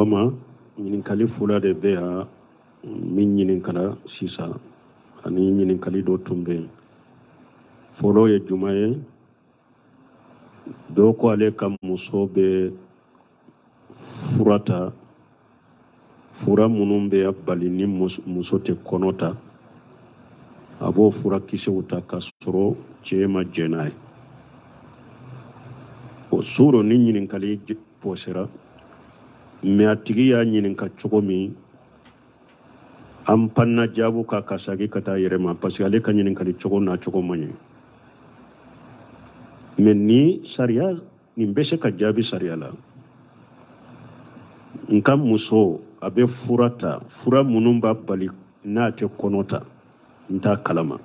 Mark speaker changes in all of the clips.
Speaker 1: Sawaba ma. Ɲininkali fula de bɛ yan min ɲininkala sisan, ani ɲininkali dɔ tun bɛ yen. Fɔlɔ ye jumɛn ye? Dɔ ko ale ka muso bɛ fura ta, fura minnu bɛ a bali ni muso tɛ kɔnɔ ta, a b'o furakisɛw ta k'a sɔrɔ cɛ ma jɛn n'a ye. O su rɔ ni ɲininkali posera, mais a tigi y'a ɲininka cogo min, an panna jaabu kan ka sagi ka taa yɛrɛ ma, parce que ale ka ɲininkali cogo n'a cogo man ɲɛ. Mais ni sariya nin bɛ se ka jaabi sariya la. N ka muso a bɛ fura ta, fura minnu b'a bali n'a tɛ kɔnɔ ta, n t'a kalama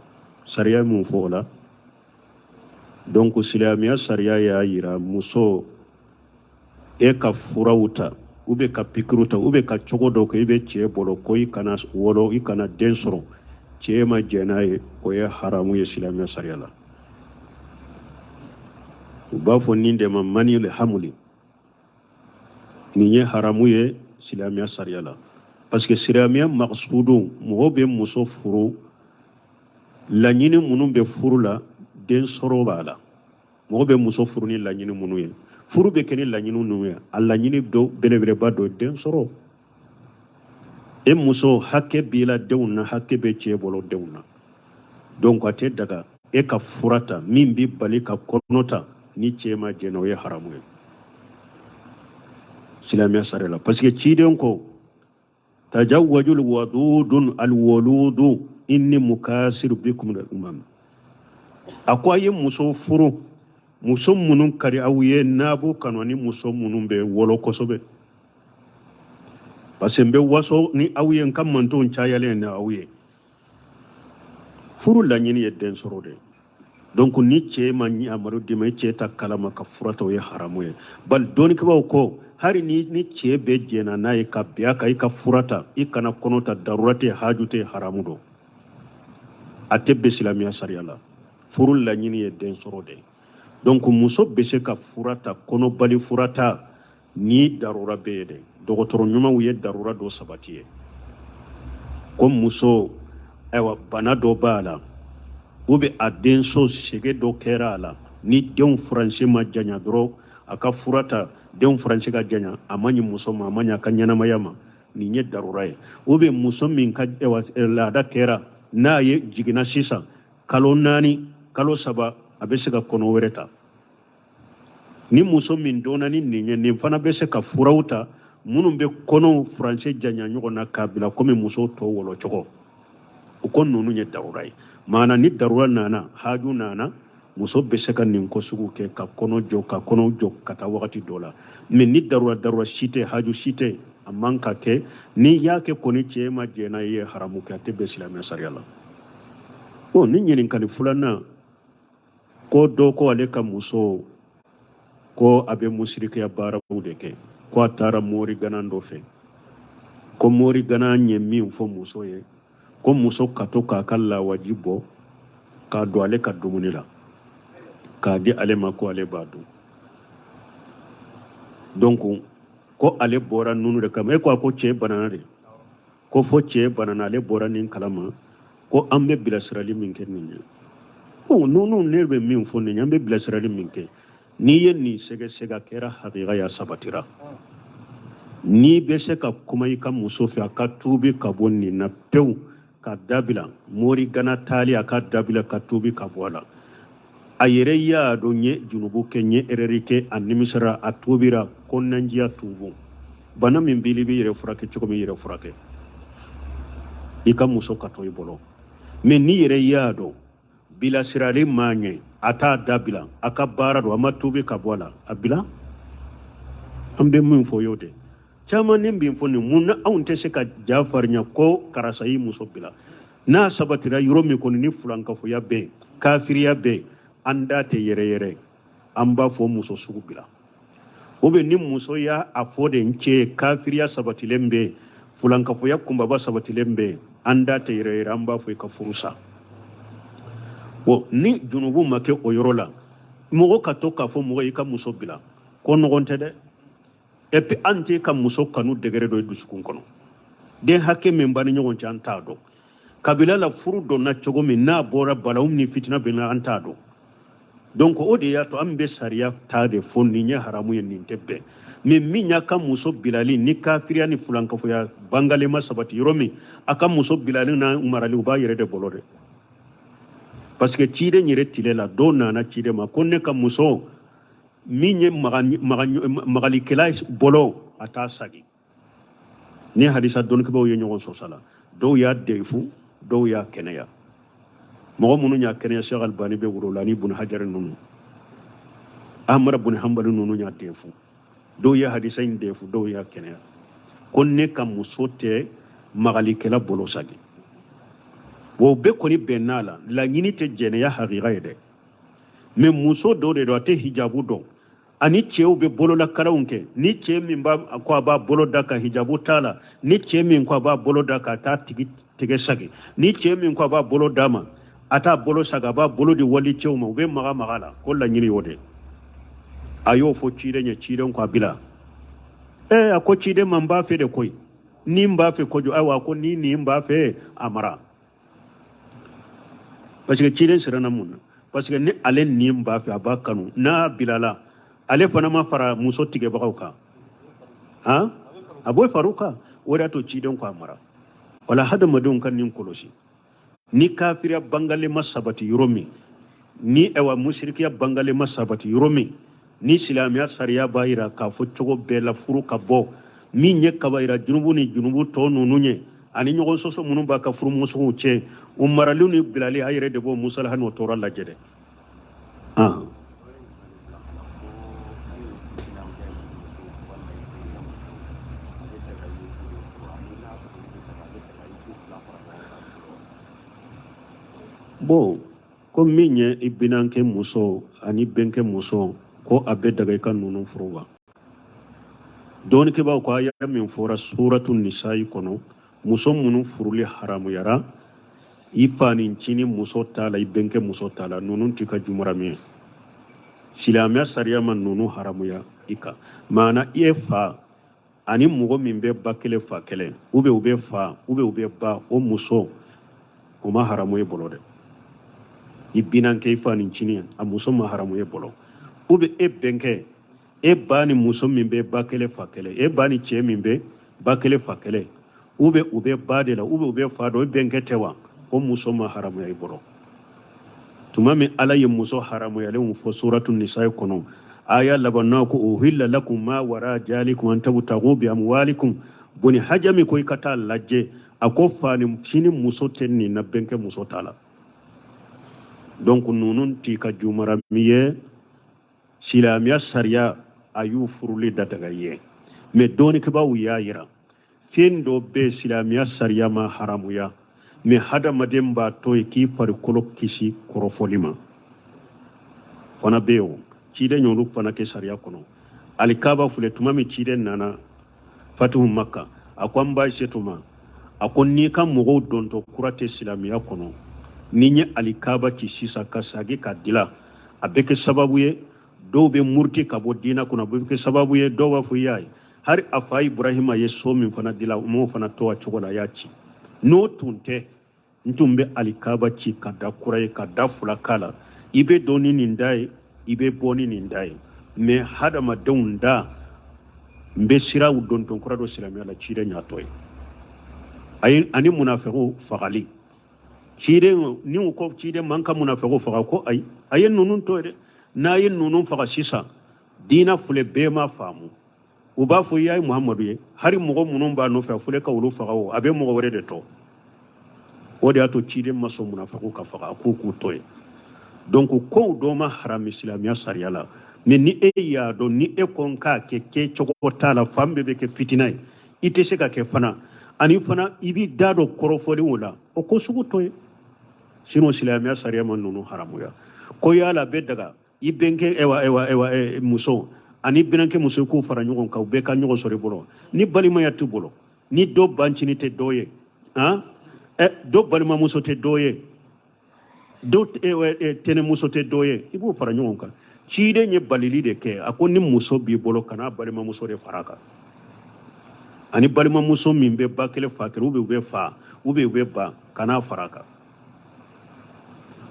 Speaker 1: sariya mun fɔ o la. Donc silamɛya sariya y'a yira muso e ka furaw ta ou bien ka pikiru ta ou bien ka cogo dɔ kɛ i bɛ cɛ bolo ko i kana wolo, i kana den sɔrɔ, cɛ ma jɛn n'a ye, o ye haramu ye silamɛya sariya la. U b'a fɔ nin de ma manil hamuli. Nin ye haramu ye silamɛya sariya la, parce que silamɛya maksudu, mɔgɔ bɛ muso furu, laɲini minnu bɛ furu la, den sɔrɔ b'a la. Mɔgɔ bɛ muso furu ni laɲini minnu ye, furu bɛ kɛ ni laɲini minnu ye, a laɲini dɔ belebeleba dɔ den sɔrɔ. E muso hakɛ b'i la denw na, hakɛ bɛ cɛ bolo denw na. Donc a tɛ daga e ka fura ta min b'i bali ka kɔnɔ ta ni cɛ ma jɛn, o ye haramu ye silamɛya sariya la, parce que ciden ko tajawwajul wadudun alwaludu inni mukasir bikum al umam. A ko a ye muso furu, muso minnu ka di aw ye n'a b'u kanu, ani muso minnu bɛ wolo kosɛbɛ, parce que n bɛ waso ni aw ye, n ka mantonw cayalen ni aw ye. Furu laɲini ye den sɔrɔ de. Donc ni cɛ ma yamaru d'i ma, i cɛ t'a kalama ka fura ta, o ye haramu ye. Bali dɔnnikɛbaaw ko hali ni cɛ bɛ jɛnna n'a ye ka bɛn a kan i ka fura ta i kana kɔnɔ ta, darura tɛ, haju tɛ, haramu don, a tɛ bɛn silamɛya sariya la. Furu laɲini ye den sɔrɔ de. Donc muso bɛ se ka fura ta, kɔnɔbali fura ta, ni darura bɛ yen dɛ. Dɔgɔtɔrɔ ɲumanw ye darura dɔ sabati ye ko muso, ayiwa, bana dɔ b'a la ou bien a denso sɛgɛ dɔ kɛra a la, ni denw furancɛ ma janya dɔrɔn a ka fura ta, denw furancɛ ka janya, a ma ɲi muso ma, a ma ɲi a ka ɲɛnamaya ma, nin ye darura ye. Ou bien muso min ka laada kɛra, n'a ye jiginna sisan kalo 4, kalo 3, a bɛ se ka kɔnɔ wɛrɛ ta. Ni muso min dɔnna ni nin ye, nin fana bɛ se ka furaw ta minnu bɛ kɔnɔw furancɛ janya ɲɔgɔn na k'a bila komi muso tɔw wolo cogo. O ko ninnu ye darura ye. Maana ni darura nana, haju nana, muso bɛ se ka nin ko sugu kɛ ka kɔnɔ jɔ, ka kɔnɔ jɔ ka taa wagati dɔ la. Mais ni darura si tɛ, haju si tɛ, a man ka kɛ. N'i y'a kɛ kɔni cɛ ma jɛn n'a ye, haramu kɛ, a tɛ bɛn silamɛ sariya la. Bon, ni ɲininkali filanan ko dɔ ko ale ka muso ko a bɛ musirikiya baaraw de kɛ, ko a taara mori ganan dɔ fɛ, ko mori ganan ye min fɔ muso ye, ko muso ka to k'a ka lawaji bɔ k'a don ale ka dumuni la k'a di ale ma, ko ale b'a dun. Donc ko ale bɔra nunu de kama. E ko a ko cɛ banana de, ko fo cɛ banana, ale bɔra nin kalama, ko an bɛ bilasirali min kɛ nin ye. Bon, nunu ne bɛ min fɔ nin ye, an bɛ bilasirali min kɛ, n'i ye nin sɛgɛsɛgɛ, a kɛra hakika ya sabatira. N'i bɛ se ka kuma i ka muso fɛ, a ka tuubi ka bɔ nin na pewu, ka dabila mori gana taali, a ka dabila ka tuubi ka bɔ a la. A yɛrɛ y'a dɔn n ye junubu kɛ, n ye erreur kɛ, a nimisara, a tuubira, kɔnɔnanjiya tuubu. Bana min b'i la, i b'i yɛrɛ furakɛ cogo min, i yɛrɛ furakɛ, i ka muso ka to i bolo. Mais n'i yɛrɛ y'a dɔn bilasirali ma ɲɛ, a t'a dabila, a ka baara don, a ma tuubi ka bɔ a la, a bila. An bɛ min fɔ y'o de caman ni min fɔ nin mun na, anw tɛ se ka ja farinya ko karisa y'i muso bila. N'a sabatira yɔrɔ min kɔni, ni fulankafoya bɛ yen, kafiriya bɛ yen, an da tɛ yɛrɛ yɛrɛ, an b'a fɔ muso sugu bila. Ou bien ni muso y'a a fɔ de n cɛ ye, kafiriya sabatilen bɛ yen, fulankafoya kunbaba sabatilen bɛ yen, an da tɛ yɛrɛ yɛrɛ, an b'a fɔ i ka furu sa. Bon, ni junubu ma kɛ o yɔrɔ la, mɔgɔ ka to k'a fɔ mɔgɔ i ka muso bila, ko nɔgɔn tɛ dɛ. Et puis an t'e ka muso kanu degré dɔn i dusukun kɔnɔ. Den hakɛ min b'a ni ɲɔgɔn cɛ, an t'a dɔn. Kabila la furu donna cogo min, n'a bɔra balawu ni fitina bɛ na, an t'a dɔn. Donc o de y'a to an bɛ sariya ta de fɔ, nin ye haramu ye, nin tɛ bɛn. Mais min y'a ka muso bilali ni kafiriya ni fulankafoya bangalen ma sabati yɔrɔ min, a ka muso bilali n'a marali, u b'a yɛrɛ de bolo dɛ. Parce que ciden yɛrɛ tile la, dɔw nana ciden ma ko ne ka muso min ye magalikɛla bolo, a t'a sagi. Ni hadisa dɔnnikɛbaaw ye ɲɔgɔn sɔsɔ la, dɔw y'a deyifu, dɔw y'a kɛnɛya. Mɔgɔ minnu y'a kɛnɛya, Sheikh Albani bɛ woro la ni Ibn Hajar ninnu, Ahmad bun Hanbali ninnu y'a deyifu. Dɔw ye hadisa in deyifu, dɔw y'a kɛnɛya, ko ne ka muso tɛ magalikɛla bolo sagi. Wa o bɛɛ kɔni bɛnn'a la, laɲini tɛ jɛnɛya hakika ye dɛ. Mais muso dɔw de don, a tɛ hijabu dɔn, ani cɛw bɛ bololakalanw kɛ. Ni cɛ min b'a ko a b'a bolo da ka hijabu t'a la, ni cɛ min ko a b'a bolo da ka taa tigi tigɛ sagi, ni cɛ min ko a b'a bolo d'a ma, a t'a bolo sagi, a b'a bolo di wali cɛw ma, u bɛ maga maga la, ko laɲini y'o de. A y'o fɔ ciden ye, ciden ko a bila. A ko ciden ma, n b'a fɛ de koyi, ni n b'a fɛ kojugu. Ayiwa, a ko ni nin b'a fɛ, a mara. Parce que ciden siranna mun na? Parce que ni ale nin b'a fɛ, a b'a kanu, n'a bilala, ale fana ma fara muso tigɛbagaw kan, han, a b'o far'u kan. O de y'a to ciden ko a mara. Wala hadamadenw ka nin kɔlɔsi, ni kafiriya bangalen ma sabati yɔrɔ min, ni ayiwa musirikiya bangalen ma sabati yɔrɔ min, ni silamɛya sariya b'a yira k'a fɔ cogo bɛɛ la furu ka bɔ min ye kabayira junubu ni junubu tɔ ninnu ye, ani ɲɔgɔn sɔsɔ minnu b'a ka furumusow cɛ, u maraliw ni bilali, a yɛrɛ de b'o musalaha n'o tɔɔrɔ lajɛ dɛ. Bon, ko min ye i binankɛ muso ani bɛnkɛ muso, ko a bɛ daga i ka ninnu furu wa? Dɔnnikɛbaaw ko aya min fɔra suratu nisayi kɔnɔ, muso minnu furuli haramuyara, i fanincinin muso t'a la, i bɛnkɛ muso t'a la, ninnu t'i ka jumarami ye. Silamɛya sariya ma ninnu haramuya i kan. Maana i ye fa ani mɔgɔ min bɛ ba kelen fa kelen, ou bien u bɛ fa, ou bien u bɛ ba, o muso o ma haramu e bolo dɛ. I binankɛ, i fanincinin, a muso ma haramu e bolo. Ou bien e bɛnkɛ, e ba ni muso min bɛ ba kelen fa kelen, e ba ni cɛ min bɛ ba kelen fa kelen, ou bien u bɛ ba de la, ou bien u bɛ fa dɔ, e bɛnkɛ tɛ wa, o muso ma haramuya i bolo. Tuma min Ala ye muso haramuyalenw fɔ suratu nisayi kɔnɔ, aya laban n'a ko uhilla lakum ma wara jalikum an tabtagu bi amwalikum, boni hajami ko i ka taa lajɛ, a ko fanincinin muso tɛ nin na, bɛnkɛ muso t'a la. Donc ninnu t'i ka jumarami ye. Silamɛya sariya a y'u furuli dadaga ye. Mais dɔnnikɛbaaw y'a yira fɛn dɔ bɛ silamɛya sariya ma haramuya, mais hadamaden b'a to yen k'i farikolo kisi kɔrɔfɔli ma fana bɛ yen. O ciden y'olu fana kɛ sariya kɔnɔ. Alikaba filɛ, tuma min ciden nana fatihu Makka, a ko an ba Ayisetu ma, a ko n'i ka mɔgɔw dontɔ kura tɛ silamɛya kɔnɔ, ni n ye alikaba ci sisan ka sagi ka dila, a bɛ kɛ sababu ye dɔw bɛ muruti ka bɔ diinɛ kɔnɔ, a bɛ kɛ sababu ye dɔw b'a fɔ i y'a ye, hali a fa Ibrahima ye so min fana dila, u m'o fana to a cogo la, a y'a ci. N'o tun tɛ, n tun bɛ alikaba ci ka da kura ye, ka da fila k'a la, i bɛ don ni nin da ye, i bɛ bɔ ni nin da ye. Mais hadamadenw da n bɛ siraw dontɔn kura dɔ silamɛya la, ciden y'a to ye. Ayi, ani munafɛgɛw fagali, ciden ni u ko ciden man ka munafɛgɛw faga, ko ayi, a ye ninnu to ye dɛ. N'a ye ninnu faga sisan, diinɛ filɛ bɛɛ ma faamu, u b'a fɔ i y'a ye Muhamadu ye, hali mɔgɔ minnu b'a nɔfɛ, a filɛ ka olu faga, o a bɛ mɔgɔ wɛrɛ de tɔ. O de y'a to ciden ma sɔn munafakiw ka faga, a k'u k'u to yen. Donc kow dɔ ma harami silamɛya sariya la, mais ni e y'a dɔn ni e ko n k'a kɛ kɛcogo t'a la, fan bɛɛ bɛ kɛ fitina ye, i tɛ se ka kɛ fana, ani fana i b'i da dɔ kɔrɔfɔlenw la, o ko sugu to yen. Sinon silamɛya sariya ma ninnu haramuya. Ko yala bɛ daga i bɛnkɛ ewa ewa ewa e, muso ani binankɛ muso k'u fara ɲɔgɔn kan, u bɛɛ ka ɲɔgɔn sɔrɔ i bolo, ni balimaya t'u bolo, ni dɔ bancinin tɛ dɔ ye, han, dɔ balimamuso tɛ dɔ ye, dɔ tɛnɛmuso tɛ dɔ ye, i b'o fara ɲɔgɔn kan. Ciden ye balili de kɛ, a ko ni muso b'i bolo, kana balimamuso de fara a kan, ani balimamuso min bɛ ba kelen fa kelen, ou bien u bɛ fa, ou bien u bɛ ba, kana fara a kan.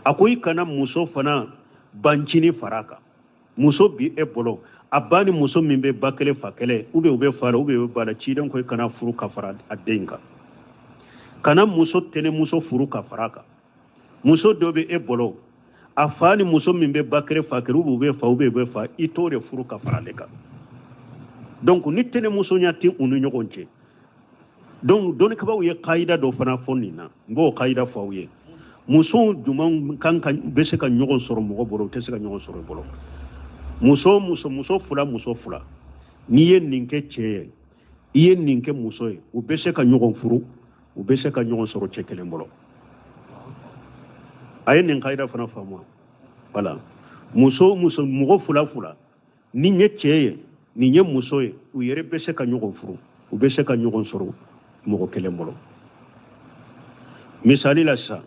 Speaker 1: A ko i kana muso fana bancinin fara a kan. Muso bi e bolo, a ba ni muso min bɛ ba kelen fa kelen, ou bien u bɛ fa la, ou bien u bɛ ba la, ciden ko i kana furu ka fara a den kan. Kana muso tɛnɛmuso furu ka fara a kan. Muso dɔ bɛ e bolo, a fa ni muso min bɛ ba kelen fa kelen, ou bien u bɛ fa, ou bien u bɛ fa, i t'o de furu ka fara ale kan. Donc ni tɛnɛmusoya tɛ u ni ɲɔgɔn cɛ. Donc dɔnnikɛbaaw ye kayida dɔ fana fɔ nin na, n b'o kayida fɔ aw ye. Musow jumɛn kan ka bɛ se ka ɲɔgɔn sɔrɔ mɔgɔ bolo, u tɛ se ka ɲɔgɔn sɔrɔ i bolo? Muso muso muso fila, muso fila, n'i ye nin kɛ cɛ ye, i ye nin kɛ muso ye, u bɛ se ka ɲɔgɔn furu, u bɛ se ka ɲɔgɔn sɔrɔ cɛ kelen bolo. A ye nin kayida fana faamu. Voilà, muso muso, mɔgɔ fila fila, nin ye cɛ ye, nin ye muso ye, u yɛrɛ bɛ se ka ɲɔgɔn furu, u bɛ se ka ɲɔgɔn sɔrɔ mɔgɔ kelen bolo. Misali la sisan,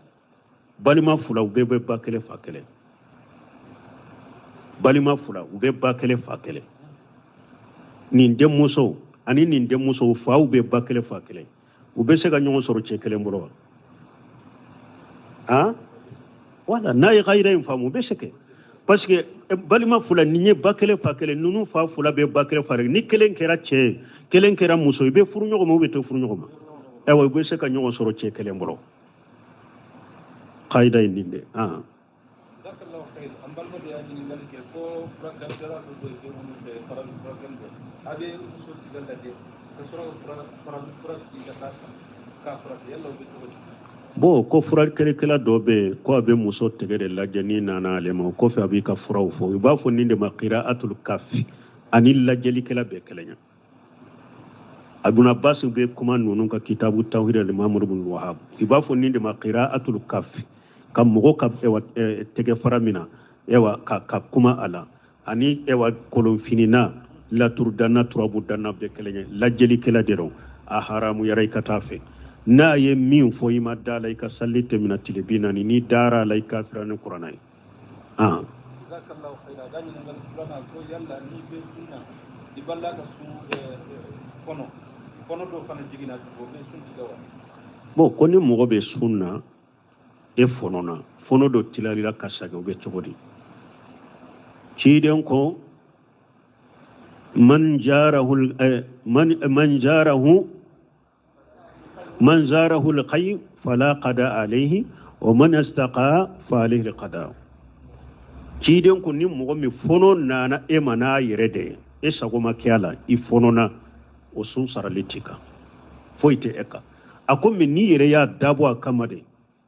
Speaker 1: balima fila, u bɛɛ bɛ ba kelen fa kelen. Balima fila, u bɛ ba kelen fa kelen. Nin denmuso ani nin denmuso, faw bɛ ba kelen fa kelen, u bɛ se ka ɲɔgɔn sɔrɔ cɛ kelen bolo wa? Han, wala n'a ye kayida in faamu, u bɛ se kɛ, parce que balima fila, nin ye ba kelen fa kelen, ninnu fa fila bɛ ba kelen fa kelen. Ni kelen kɛra cɛ ye, kelen kɛra muso, i bɛ furu ɲɔgɔn ma, u bɛ to furu ɲɔgɔn ma. Ayiwa, u bɛ se ka ɲɔgɔn sɔrɔ cɛ kelen bolo. Kayida in nin de han.
Speaker 2: An balima dɔ y'a ɲininkali kɛ ko furakɛlikɛla dɔ bɛ yen minnu fɛ farafin furakɛli kɛ, a bɛ muso tigɛ lajɛ ka sɔrɔ ka farafin fura sigi ka taa san k'a furakɛ, yala o bɛ cogo di?
Speaker 1: Bon, ko furakɛlikɛla dɔ bɛ yen ko a bɛ muso tɛgɛ de lajɛ n'i nana ale ma, o kɔfɛ a b'i ka furaw fɔ. U b'a fɔ nin de ma qira'atul kafi, ani lajɛlikɛla bɛɛ kelen ye. Ibn Abbas bɛ kuma ninnu ka kitabu tawhid al Muhammad ibn Wahhab, i b'a fɔ nin de ma qira'atul kafi, ka mɔgɔ ka ewa tɛgɛ fara min na, ewa ka kuma a la, ani ewa kolonfinina, laturudanna, turabudanna bɛɛ kelen ye. Lajɛlikɛla de don, a haramuyara i ka taa fɛ. N'a ye min fɔ, i ma da la, i ka sali tɛmɛna tile 40. N'i dara a la, i kafira ni kuranna ye. Ah.
Speaker 2: Jazakallahu khaira. Ka ɲininkali filanan ko yala n'i bɛ sun na, i balila ka sun kɔnɔ, kɔnɔ dɔ fana jiginna tugun, o bɛ sun tigɛ wa?
Speaker 1: Bon, ko ni mɔgɔ bɛ sun na, e fɔnɔna, fɔnɔ dɔ tilalila ka sagin, o bɛ cogo di? Ciden ko man jarahu man man jarahu man zarahu alqay fala qada alayhi wa man istaqa fa alayhi alqada. Ciden ko ni mɔgɔ min fɔnɔ nana e ma n'a yɛrɛ de ye, e sago ma kɛ a la, i fɔnɔna, o sun sarali t'i kan, foyi tɛ e kan. A ko mais n'i yɛrɛ y'a dabɔ a kama de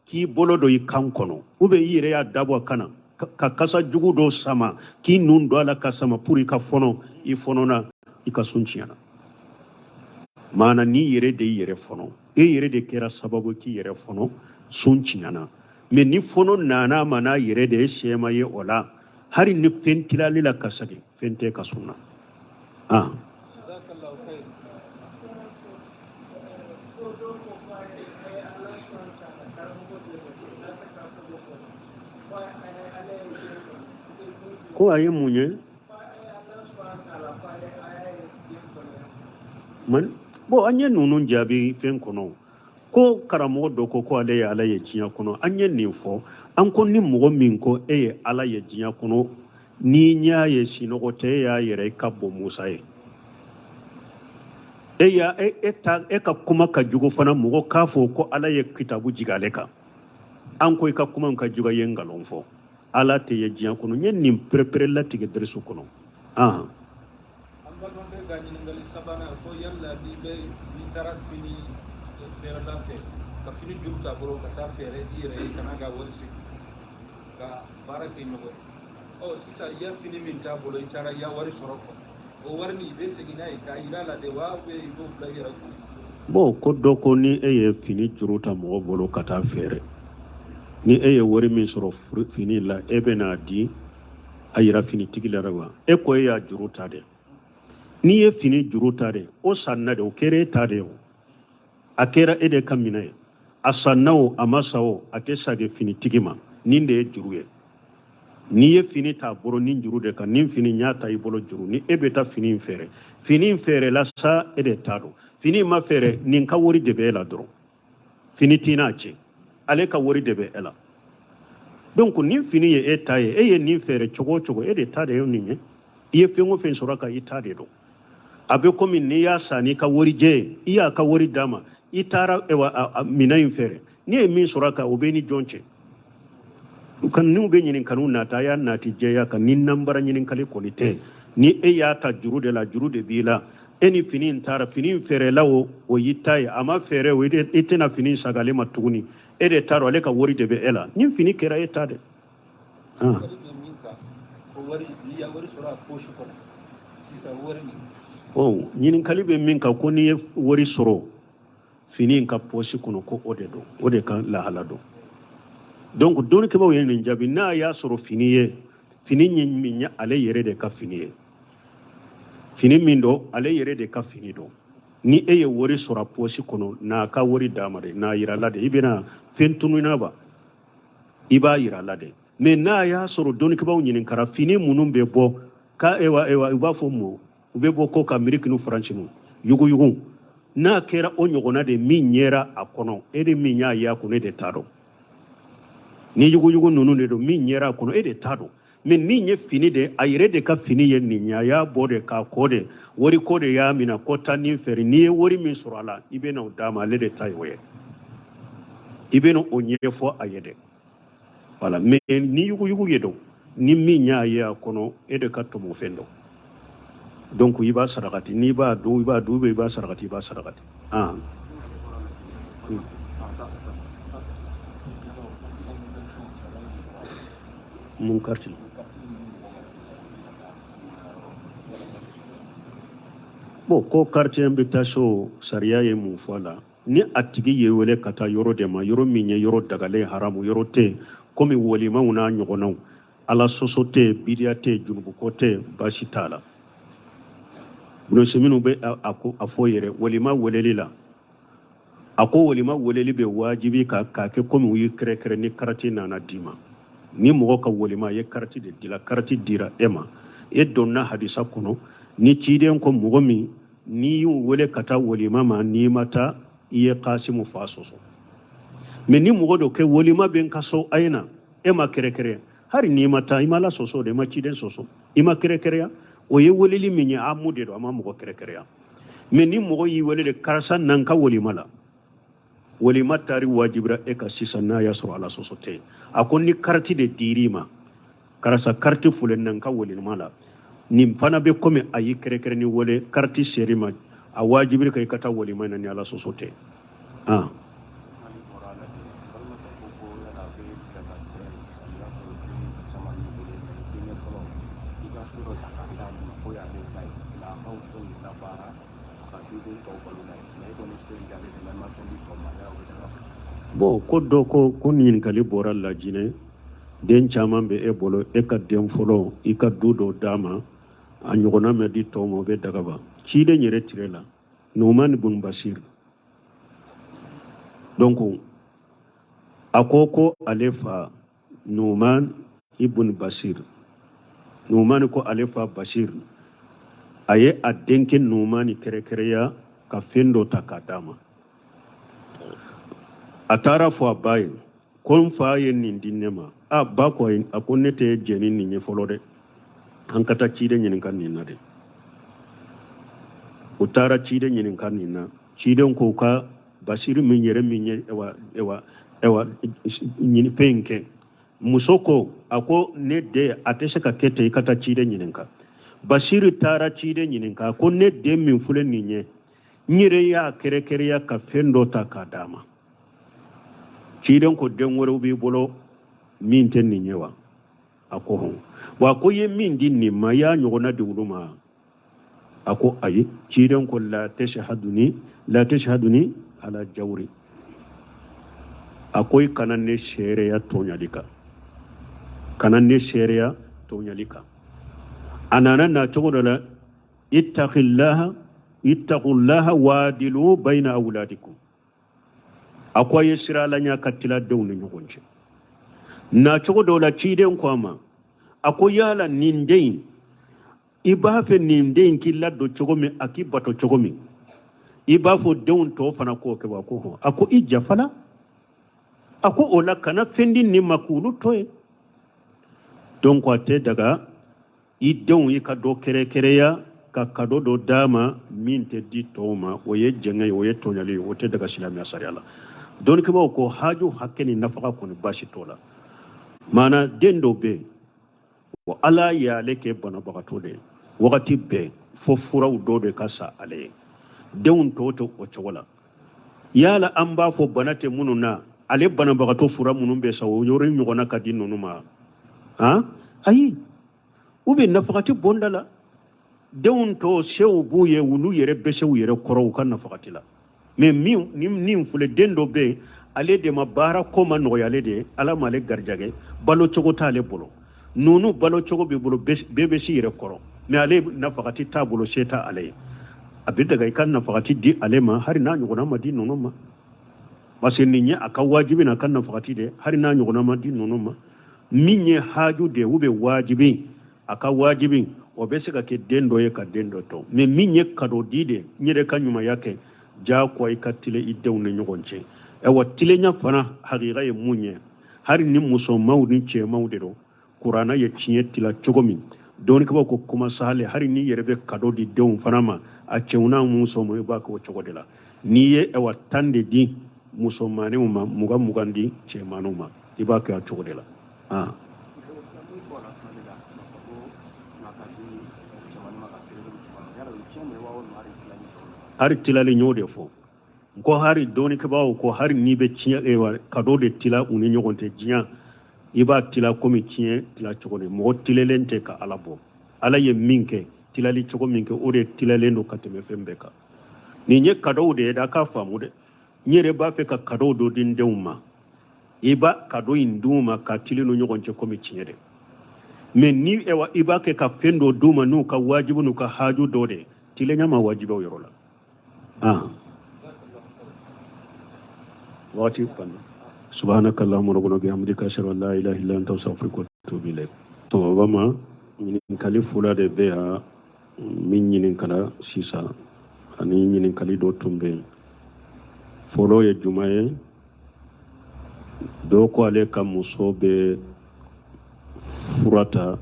Speaker 1: k'i bolo don i kan kɔnɔ, ou bien i yɛrɛ y'a dabɔ a kana ka kasa jugu dɔ sama k'i nun don a la ka sama pour i ka fɔnɔ, i fɔnɔna, i ka sun tiɲɛna. Maana n'i yɛrɛ de y'i yɛrɛ fɔnɔ, e yɛrɛ de kɛra sababu k'i yɛrɛ fɔnɔ, sun tiɲɛna. Mais ni fɔnɔ nana ma n'a yɛrɛ de ye, sɛma ye o la, hali ni fɛn tilali la ka segin, fɛn tɛ ka sun na. Ah.
Speaker 2: Jazakallahu khair.
Speaker 1: Ko a ye mun ye man? Bon, an ye ninnu jaabi fɛn kɔnɔ ko karamɔgɔ dɔ ko ko ale ye Ala ye diɲɛ kɔnɔ. An ye nin fɔ, an ko ni mɔgɔ min ko e ye Ala ye diɲɛ kɔnɔ, n'i y'a ye sinɔgɔ tɛ, e y'a yɛrɛ i ka bon Musa ye. E ya e e ta e ka kuma ka jugu fana, mɔgɔ k'a fɔ ko Ala ye kitabu jigin ale kan. An ko i ka kuma ka jugu, i ye nkalon fɔ. Ala tɛ ye diɲɛ kɔnɔ. N ye nin perepere latigɛ derisu kɔnɔ.
Speaker 2: An balimakɛ ka ɲininkali sabanan ko yala n'i bɛ n'i taara fini feerela fɛ ka fini juru t'a bolo ka taa feere i yɛrɛ ye, ka n'a ka wari segin ka baara kɛ ɲɔgɔn ye, ɔ sisan i ya fini min t'a bolo, i taara i ya wari sɔrɔ kɔ, o wari nin i bɛ segin n'a ye k'a yira a la de wa, ou bien i b'o bila i yɛrɛ kun?
Speaker 1: Bon, ko dɔ ko ni e ye fini juru ta mɔgɔ bolo ka taa feere, ni e ye wari min sɔrɔ fini la, e bɛ n'a di a yira finitigi la wa? E ko e y'a juru ta dɛ. N'i ye fini juru ta dɛ, o sanna de, o kɛra e ta de ye, o a kɛra e de ka minɛ ye. A sanna o, a ma sa o, a tɛ sagin finitigi ma. Nin de ye juru ye. N'i ye fini t'a bolo ni juru de kan, ni fini y'a ta i bolo juru, ni e bɛ taa fini in feere, fini in feerela sa, e de ta don. Fini ma feere, nin ka wari de bɛ e la dɔrɔn, fini t'i n'a cɛ, ale ka wari de bɛ e la. Donc ni fini ye e ta ye, e ye nin feere cogo o cogo, e de ta de ye nin ye. I ye fɛn o fɛn sɔrɔ ka i ta de don. A bɛ komi n'i y'a san n'i ka warijɛ ye, i y'a ka wari d'a ma, i taara minɛn in feere, n'i ye min sɔrɔ a kan, o bɛ ni jɔn cɛ? Kan n'u bɛ ɲininkaliw nata, a y'a nati jɛya kan. Ni nanbara ɲininkali kɔni tɛ, ni e y'a ta juru de la, juru de b'i la. E ni fini in taara, fini in feerela, o y'i ta ye, a ma feere o, i tɛna fini in segin ale ma tuguni, e de t'a dɔn, ale ka wari de bɛ e la. Ni fini kɛra e ta de. Ɲininkali bɛ min kan, ko n'i ye wari sɔrɔ fini in ka pɔsi kɔnɔ, ko o de don, o de ka lahala don. Donc dɔnnikɛbaaw ye nin jaabi, n'a y'a sɔrɔ fini ye, fini ye min ye, ale yɛrɛ de ka fini ye, fini min don, ale yɛrɛ de ka fini don. Ni e ye wari sɔrɔ a pɔsi kɔnɔ, n'a ka wari d'a ma de, n'a yira la de, i bɛna fɛn tununna ba, i b'a yira la de. Mais n'a y'a sɔrɔ dɔnnikɛbaaw ɲininkara, fini minnu bɛ bɔ ka ewa ewa, u b'a fɔ mun, u bɛ bɔ ko ka Ameriki ni Faransi ninnu yuguyugu, n'a kɛra o ɲɔgɔnna de min yera a kɔnɔ, e de min y'a ye a kɔnɔ, e de t'a dɔn. Ni yuguyugu ninnu de don, min yera a kɔnɔ, e de t'a dɔn. Mais min ye fini de, a yɛrɛ de ka fini ye nin ye, a y'a bɔ de k'a ko de, wari ko de y'a minɛ, ko taa nin feere, n'i ye wari min sɔrɔ a la, i bɛ na o d'a ma, ale de ta ye o ye, i bɛ na o ɲɛfɔ a ye de. Voilà. Mais ni yuguyugu ye don, ni min y'a ye a kɔnɔ, e de ka tɔmɔfɛn don. Donc i b'a sarakati, n'i b'a dun, i b'a dun, i b'a sarakati, i b'a sarakati. Ah. Mun karti? Bon, ko quartier invitation, sariya ye mun fɔ a la? Ni a tigi ye wele ka taa yɔrɔ de ma, yɔrɔ min ye yɔrɔ dagalen, haramu yɔrɔ tɛ, komi walimaw n'a ɲɔgɔnnaw, ala sɔsɔ tɛ, bidiya tɛ, junubuko tɛ, baasi t'a la. Minnu bɛ a fɔ yɛrɛ walima weleli la, a ko walima weleli bɛ wajibi k'a kɛ komi u y'i kɛrɛkɛrɛ ni karati nana d'i ma. Ni mɔgɔ ka walima ye karati de dila, karati dira e ma, e donna hadisa kɔnɔ, ni ciden ko mɔgɔ min n'i y'u wele ka taa walima ma, n'i ma taa, i ye Kasimu fa sɔsɔ. Mais ni mɔgɔ dɔ kɛ walima bɛ n ka so, a ye na, e ma kɛrɛkɛrɛ, hali n'i ma taa, i ma ala sɔsɔ de, i ma ciden sɔsɔ, i ma kɛrɛkɛrɛya. O ye weleli min ye, amu de don, a ma mɔgɔ kɛrɛkɛrɛya. Mais ni mɔgɔ y'i wele de, karisa na n ka walima la, walima taari wajibira e ka sisan, n'a y'a sɔrɔ ala sɔsɔ tɛ. A ko ni kariti de dir'i ma, karisa kariti fule na n ka walima la, nin fana bɛ komi a y'i kɛrɛkɛrɛ ni wele, kariti ser'i ma, a wajibira ka i ka taa walima na ni ala sɔsɔ tɛ. Ah. Bon, ko dɔ ko ɲininkali bɔra Lajinɛ, den caman bɛ e bolo, e ka den fɔlɔ i ka du dɔ d'a ma, a ɲɔgɔnna ma di tɔw ma, o bɛ dagaba. Ciden yɛrɛ tire la, Numan bun Basir, donc a ko ale fa Numan ibn Basir, Numan ko ale fa Basir, a ye a denkɛ Numan kɛrɛkɛrɛya ka fɛn dɔ ta k'a d'a ma. A taara fɔ a ba ye ko n fa ye nin di ne ma. A ba ko a ko ne tɛ jɛn ni nin ye fɔlɔ dɛ, an ka taa ciden ɲininka nin na dɛ. U taara ciden ɲininka nin na, ciden ko ka Basiri min yɛrɛ min ye ewa ewa ewa ɲini fɛn in kɛ. Muso ko a ko ne den, a tɛ se ka kɛ ten, i ka taa ciden ɲininka. Basiri taara ciden ɲininka, ko ne den min filɛ nin ye, n yɛrɛ y'a kɛrɛkɛrɛya ka fɛn dɔ ta k'a d'a ma. Ciden ko den wɛrɛw b'i bolo min tɛ nin ye wa? A ko hɔn. Wa ko i ye min di nin ma, i y'a ɲɔgɔnna di olu ma? A ko ayi. Ciden ko la tashhaduni, la tashhaduni ala jawri, a ko i kana ne seereya tɔɲali kan, kana ne seereya tɔɲali kan. A nana na cogo dɔ la, ittaqillaha ittaqullaha wadilu bayna awladikum, a ko a ye sira ala ɲɛ ka tila denw ni ɲɔgɔn cɛ. Na cogo dɔ la, ciden ko a ma, A ko yala nin den in, i b'a fɛ nin den in k'i ladon cogo min, a k'i bato cogo min, i b'a fɔ denw tɔw fana k'o kɛ wa? Ko hɔn. A ko i jafala. A ko o la kana fɛn di nin ma k'olu to yen. Donc a tɛ daga i denw i ka dɔ kɛrɛkɛrɛya ka kado dɔ d'a ma min tɛ di tɔw ma. O ye jɛngɛ ye, o ye tɔɲɔli ye, o tɛ daga silamɛya sariya la. Dɔnnikɛbaaw ko haju hakɛ ni nafaga kɔni baasi t'o la. Maana den dɔ bɛ yen, wa ala y'ale kɛ banabagatɔ de ye, wagati bɛɛ fo furaw dɔ de ka sa ale ye. Denw tɔw tɛ o cogo la. Yala an b'a fɔ bana tɛ minnu na, ale banabagatɔ fura minnu bɛ sa, o yɔrɔ ɲɔgɔnna ka di ninnu ma? Han, ayi. U bɛ nafagati bonda la, denw tɔ sew b'u ye, olu yɛrɛ bɛ se u yɛrɛ kɔrɔ u ka nafagati la. Mais min ni nin filɛ, den dɔ bɛ yen, ale de ma baara ko ma nɔgɔya ale de ye, ala m'ale garijɛgɛ, balo cogo t'ale bolo. Ninnu balo cogo b'i bolo, bɛɛ bɛ s'i yɛrɛ kɔrɔ, mais ale nafagati t'a bolo, se t'ale ye. A bɛ daga i ka nafagati di ale ma, hali n'a ɲɔgɔnna ma di ninnu ma, parce que nin ye a ka wajibi n'a ka nafagati de, hali n'a ɲɔgɔnna ma di ninnu ma. Min ye haju de u bɛ wajibi, a ka wajibi, o bɛ se ka kɛ den dɔ ye ka den dɔ to. Mais min ye kado di de, n yɛrɛ ka ɲumanya kɛ, diyagoya i ka tilen i denw ni ɲɔgɔn cɛ. Ayiwa, tilenya fana hakika ye mun ye? Hali ni musomanw ni cɛmanw de don, kuranna ye tiɲɛ tila cogo min, dɔnnikɛbaaw ko kuma sahale, hali n'i yɛrɛ bɛ kado di denw fana ma, a cɛw n'a musomanw, i b'a kɛ o cogo de la. N'i ye ayiwa 10 de di musomanninw ma, 20 20 di cɛmanninw ma, i b'a kɛ a cogo de la. Ah. Hari tilali, n y'o de fɔ n ko hari dɔnnikɛbaaw ko hari n'i bɛ tiɲɛ kado de tila u ni ɲɔgɔn cɛ diɲɛ, i b'a tila komi tiɲɛ tila cogo de. Mɔgɔ tilelen tɛ ka ala bɔ. Ala ye min kɛ, tilali cogo min kɛ, o de tilalen don ka tɛmɛ fɛn bɛɛ kan. Nin ye kadow de ye dɛ, a k'a faamu dɛ. N yɛrɛ b'a fɛ ka kadow dɔ di n denw ma, i b'a kado in d'u ma ka tilen n'u ɲɔgɔn cɛ komi tiɲɛ de. Mais ni ewa i b'a kɛ ka fɛn dɔ d'u ma n'u ka wajibi n'u ka haju dɔ de, tilenya ma wajibi o yɔrɔ la. Ah, wagati banna. Subhanaka allahumma rabbana bihamdika, ashhadu an la ilaha illa anta, astaghfiruka wa atubu ilayk. Tɔmɔba ma ɲininkali fila de bɛ yan min ɲininkala sisan, ani ɲininkali dɔ tun bɛ yen. Fɔlɔ ye jumɛn ye? Dɔw ko ale ka muso bɛ fura ta,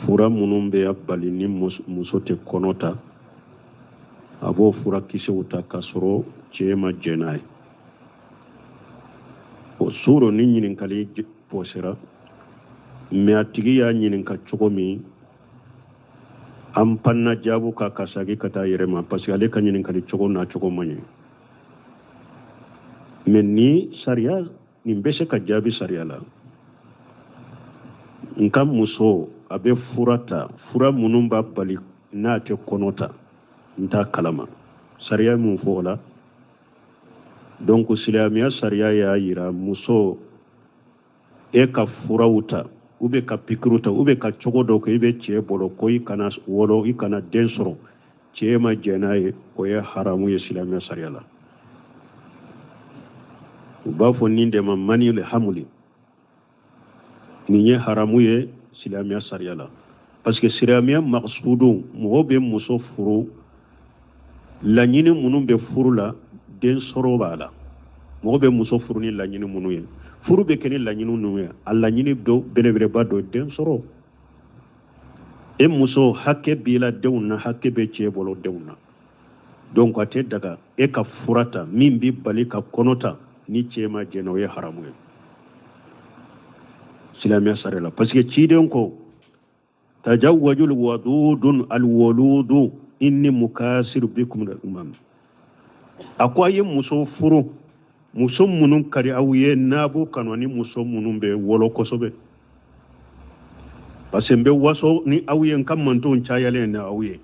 Speaker 1: fura minnu bɛ a bali ni muso tɛ kɔnɔ ta, a b'o furakisɛw ta k'a sɔrɔ cɛ ma jɛn n'a ye. O suro ni ɲininkali posera, mais a tigi y'a ɲininka cogo min, an panna jaabu kan ka sagi ka taa yɛrɛ ma, parce que ale ka ɲininkali cogo n'a cogo man ɲɛ. Mais ni sariya nin bɛ se ka jaabi sariya la. N ka muso a bɛ fura ta, fura minnu b'a bali n'a tɛ kɔnɔ ta, n t'a kalama sariya mun fɔ o la. Donc silamɛya sariya y'a yira muso e ka furaw ta, u bɛ ka pikiru ta, u bɛ ka cogo dɔ kɛ i bɛ cɛ bolo ko i kana wolo, i kana den sɔrɔ, cɛ ma jɛn n'a ye, o ye haramu ye silamɛya sariya la. U b'a fɔ nin de ma manil hamuli. Nin ye haramu ye silamɛya sariya la, parce que silamɛya maksudu, mɔgɔ bɛ muso furu, laɲini minnu bɛ furu la, den sɔrɔ b'a la. Mɔgɔ bɛ muso furu ni laɲini minnu ye, furu bɛ kɛ ni laɲini minnu ye, a laɲini dɔ belebeleba dɔ den sɔrɔ. E muso hakɛ b'i la denw na, hakɛ bɛ cɛ bolo denw na. Donc a tɛ daga e ka fura ta min b'i bali ka kɔnɔ ta ni cɛ ma jɛn, o ye haramu ye silamɛya sariya la, parce que ciden ko tajawwajul wadudun alwaludu inni mukasiru bikum al umam. A ko a ye muso furu, muso minnu ka di aw ye n'a b'u kanu, ani muso minnu bɛ wolo kosɛbɛ, parce que n bɛ waso ni aw ye, n ka mantonw cayalen ni aw ye.